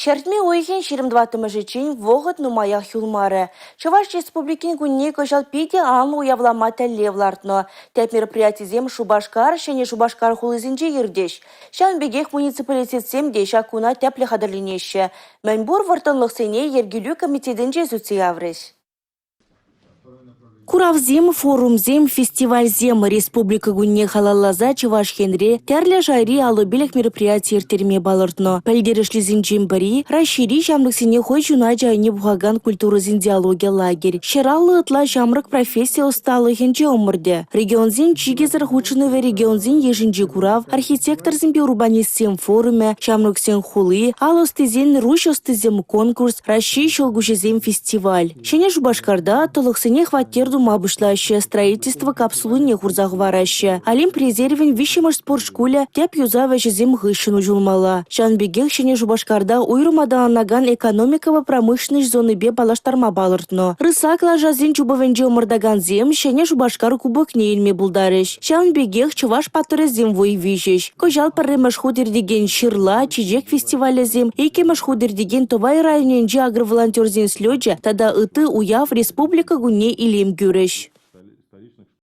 Ҫӗртме уйӑхӗн 24-мӗшӗччен вӑхӑт нумаях юлмарӗ. Чӑваш Республикин кунне кӑҫал питӗ анлӑ уявлама тӗллев лартнӑ. Тӗп мероприятисем Шупашкар, Ҫӗнӗ Шупашкар хулисенче иртӗҫ. Ҫавӑн пекех муниципалитетсем те ҫак куна тӗплӗ хатӗрленеҫҫӗ. Мӗн пур вӑрттӑнлӑхсене йӗркелӳ комитетӗнче сӳтсе яврӗҫ. Куравсем, форумсем, фестивальсем Республика кунне халалласа Чӑваш Енре тӗрлӗ шайри 55 мероприяти ирттерме палӑртнӑ. Пӗлтерӗшлисенчен пӗри – Раҫҫейри ҫамрӑксене хӑй ҫуначӗ айне пухакан культурӑсен диалогӗ лагерь. 150 ытла ҫамрӑк професси ӑсталӑхӗнче ӑмӑртӗ. Регионсен чикӗсӗр хутшӑнӑвӗ регионсен йышӗнчи курав, архитекторсемпе урбанистсен форумӗ, ҫамрӑксен хули, ал ӑстисен Руҫ ӑстисем конкурс, Раҫҫей ҫӑл куҫӗсем фестиваль. Ҫӗнӗ Шупашкарта тӑлӑхсене хваттер тума пуҫлаҫҫӗ, строительство капсулине хурса хӑвараҫҫӗ. Олимп резервӗн виҫҫӗмӗш спорт шкулӗ тӗп юсав ӗҫӗсем хыҫҫӑн уҫӑлмалла. Ҫавӑн пекех Ҫӗнӗ Шупашкарта уйрӑм аталанакан экономикӑпа промышленноҫ зонипе паллаштарма палӑртнӑ. Рысак лашасен чупӑвӗнче ӑмӑртакансем Ҫӗнӗ Шупашкар кубокне илме пултарӗҫ. Ҫавӑн пекех чӑваш паттӑрӗсем вӑй виҫӗҫ. Кӑҫал пӗрремӗш хут иртекен ҫырла, чечек фестивалӗсем, иккӗмӗш хут иртекен Тӑвай районӗнчи агроволонтерсен слечӗ тата ытти уяв Республика кунне илем кӳрӗҫ.